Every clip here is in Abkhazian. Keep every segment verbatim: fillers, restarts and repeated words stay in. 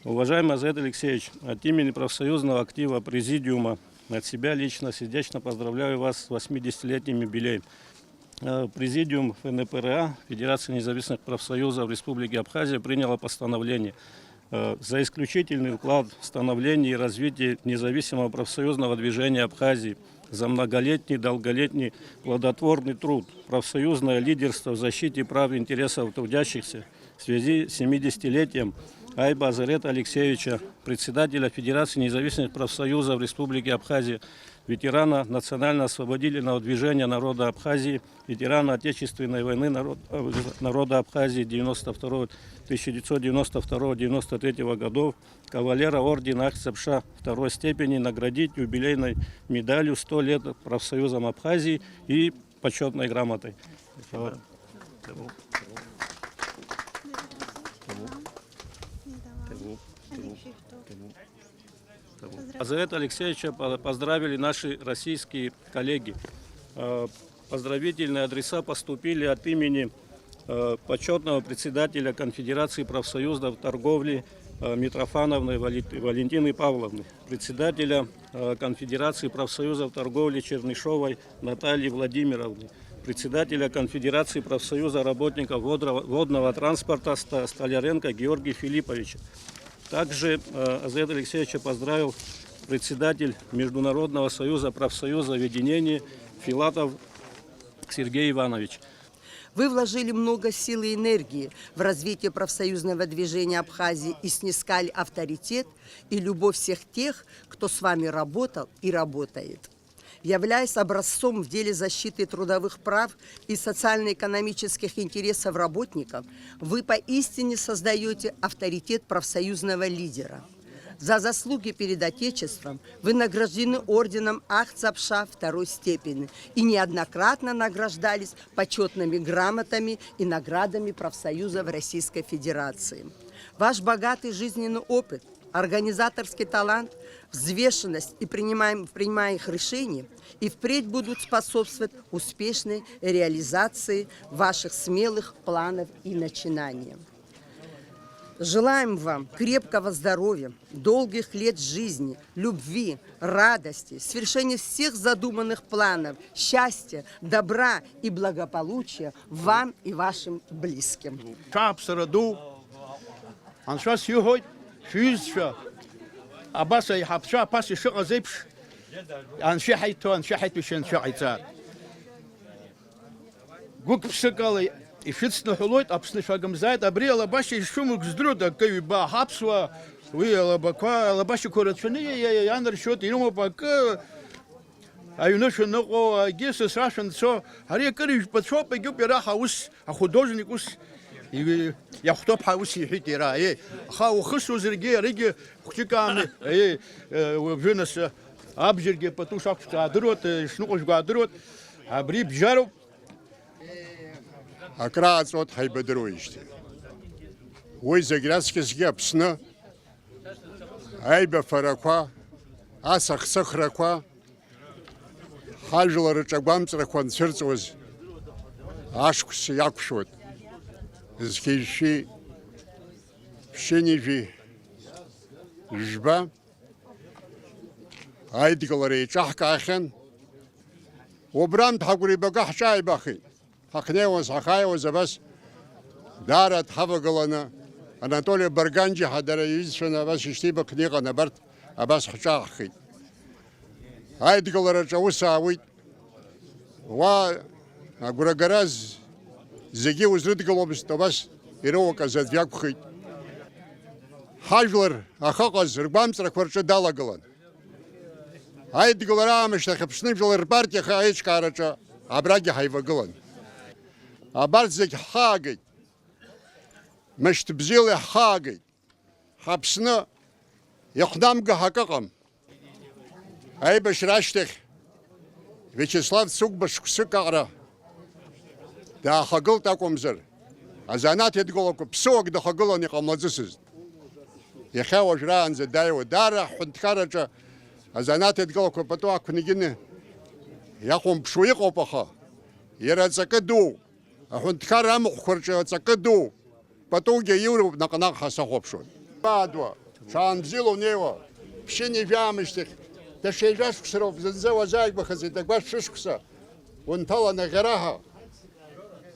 Уважаемый Азет Алексеевич, от имени профсоюзного актива Президиума, от себя лично сердечно поздравляю вас с восьмидесятилетним юбилеем. Э, Президиум ФНПРА, Федерации независимых профсоюзов Республики Абхазия, приняло постановление, э, за исключительный вклад в становление и развитие независимого профсоюзного движения Абхазии, за многолетний, долголетний плодотворный труд, профсоюзное лидерство в защите прав и интересов трудящихся в связи с семидесятилетием Айба Азарета Алексеевича, председателя Федерации независимых профсоюзов Республики Абхазия, ветерана национально-освободительного движения народа Абхазии, ветерана Отечественной войны народ-, э, народа Абхазии девяносто второго, тысяча девятьсот девяносто второго — девяносто третьего годов, кавалера ордена Ахцапша второй степени наградить юбилейной медалью «Сто лет профсоюзам Абхазии» и почётной грамотой. Вот. Азарета Алексеевича по-, поздравили наши российские коллеги. Э, поздравительные адреса поступили от имени, э, почётного председателя Конфедерации профсоюзов торговли, э, Митрофановны Вали-, Валентины Павловны, председателя, э, Конфедерации профсоюзов торговли Чернышовой Натальи Владимировны, председателя Конфедерации профсоюза работников водро-, водного транспорта Ста-, Столяренко Георгия Филипповича. Также, э, Азарета Алексеевича поздравил председатель Международного союза профсоюзов «Единение» Филатов Сергей Иванович. Вы вложили много сил и энергии в развитие профсоюзного движения Абхазии и снискали авторитет и любовь всех тех, кто с вами работал и работает. Являясь образцом в деле защиты трудовых прав и социально-экономических интересов работников, вы поистине создаёте авторитет профсоюзного лидера. За заслуги перед Отечеством вы награждены орденом Ахцапша второй степени и неоднократно награждались почётными грамотами и наградами профсоюзов Российской Федерации. Ваш богатый жизненный опыт, организаторский талант, взвешенность и принимаем-, в принимаемых решениях и впредь будут способствовать успешной реализации ваших смелых планов и начинаний. Желаем вам крепкого здоровья, долгих лет жизни, любви, радости, свершения всех задуманных планов, счастья, добра и благополучия вам и вашим близким. Шәааԥсара ду, Анцәа сиҳәоит, шәҩызцәа, абас аиҳабцәа аԥас ишыҟаз еиԥш, Анцәа иҳаиҭо, Анцәа иҳаиҭо, Анцәа иҟаиҵа. Гәык-ԥсыкала ишәыцныҳәалоит, Аԥсны шәагымзааит, абри алабашьа ишшәымоу здыруада, акы ҩба, ҳаԥсуаа, уи алабақәа, алабашьақәа рацәаны иа-, иа-, иа-, ианаршьоит, ирымоуп акы, аҩны шәаныҟоу, агьы сасра шәанцо, ари акыр ижәпацәоуп, егьуп иара ҳаус, ахудожник ус и-, иахәҭоуп ҳәа ус иҳәеит иара, аиеи, аха ухысуазаргьы, аригьы хәҷык аами, аиеи, э, уажәы нас, абџьаргьы пату шақәшәҵо аадыруеит, э, ишныҟәыжәго аадыруеит, абри бжьароуп. Акрааҵуеит ҳаибадыруеижьҭеи. Уи зегь раҵкьысгьы Аԥсны аибафарақәа, асахсыхрақәа, ҳажәлар рҿы агәамҵрақәа анцәырҵуаз ашықәс иақәшәоит. Зқьи жәшәи ԥшьынҩажәи жәба аидгылара еиҿаҳкаахьан. Убрантә ҳагәра ибага ҳҿааибахит. Ҳахьнеиуаз, ҳахааиуаз абас даара дҳавагыланы, Анатоли Барганџьиа ҳәа дара иҩызцәаны абас ишьҭеибакны иҟан, абарҭ абас ҳҿааҳхеит. Аидгылараҿы аус аауеит. Уа агәрагара з-, зегьы узрыдгыломызт, абас ирыуакыз аӡә иакәхеит. Ҳажәлар ахьыҟаз ргәамҵрақәа рҿы далагылан. Аидгылара аамышьҭахь Аԥсны жәлар рпартиа ахы аиҿкаараҿы абрагьы ҳаивагылан. Абарҭ зегь ҳхаагеит. Мышьҭ бзиала иаҳхаагеит. Ҳаԥсны иахәнамга ҳакы ыҟам. Аибашьра ашьҭахь Виачеслав Цыгәба шықәсык аҟара даахагылт акәымзар, азанааҭ еидгылақәа ԥсыуак дахагылан иҟамлаӡыцызт. Иахьа уажәраанӡа дааиуа даара ҳҳәынҭқарраҿы азанааҭ еидгылақәа пату ақәнагьыны иахәамԥшуа иҟоуп, аха иара аҵакы дууп. Аҳәынҭқарра амахәқәа рҿы аҵакы дууп. Патугьы иуроуп наҟ-наҟ ҳасахәаԥшуан. Баадуа, Шаанбзиала унеиуа, ԥшьынҩажәа аамышьҭахь, даҽа ҩажәа шықәса роуп, зынӡа уазааигәахаӡеит, агәашә шықәса унҭалан аӷьараҳәа.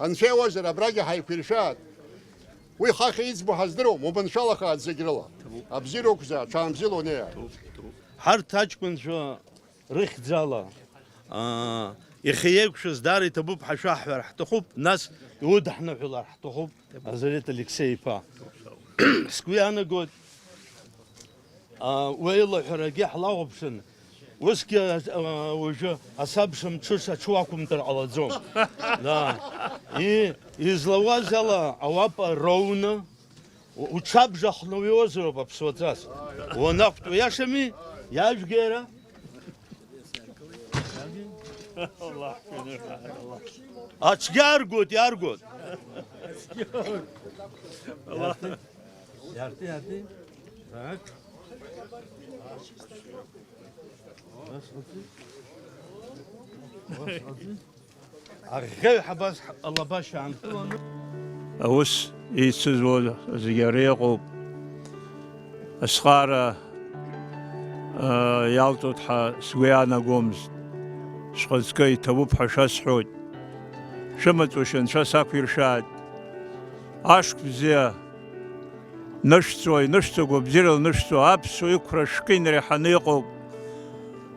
Анцәа иауазар, абрагьы ҳаиқәиршәааит. Уи ҳахьа иӡбо ҳаздыруам, уманшәалахааит зегь рыла. Абзиара уқәзааит, шаанбзиала унеиааит. Ҳарҭ аҷкәынцәа рыхьӡала, аа, иахьа еиқәшәаз даара иҭабуп ҳәа шәаҳҳәар ҳҭахуп, нас иудҳныҳәалар ҳҭахуп, Азарет Алексеи-иԥа. Сгәы иаанагоит, аа, уеилаҳәарагьы ҳлахәаԥшын. Усгьы, аа, уажәы асабша мҽыша аҽуақәымтәар ҟалаӡом. Да. И-, излауаз ала ауапа роуны, У-, уҽабжахны уиозароуп аԥсуаҵас. Уанақәтәоу, иашами? Иажәгеира? Аҽгьы аргоит, иаргоит. Иарти, иарти, иарти. Так. Аӷьеҩ ҳабас алабашьа аанкыланы. Аус еицызуа зегьы ара иҟоуп. Асҟаара, аа, иалҵуеит ҳәа сгәы иаанагомызт. Шәхаҵкы иҭабуп ҳәа шәасҳәоит. Шәымаҵушьа Анцәа сақәиршәааит. Ашықәс бзиа! Нышәҵуа, инышәҵо гәабзиарала нышәҵуа, аԥсуа иқәра шәкы инареиҳаны иҟоуп.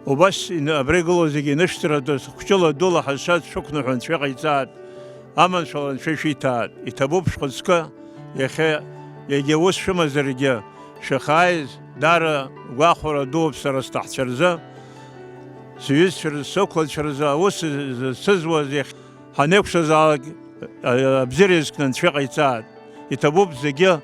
Убас ин-, абра игылоу зегьы инышәҵаратәы, хәҷыла дула ҳазшаз шәықәныҳәа Анцәа иҟаиҵааит, аманшәала Анцәа ишәиҭааит. Иҭабуп шәхаҵкы, иахьа егьа ус шәымазаргьы, шәахааиз даара гәахәара дууп сара сҭаҳцәа рзы, сҩызцәа рзы, сықәлацәа рзы, аус зцызуаз иахь ҳанеиқәшәазаалак, а-, абзиара иазкны Анцәа иҟаиҵааит. Иҭабуп зегьы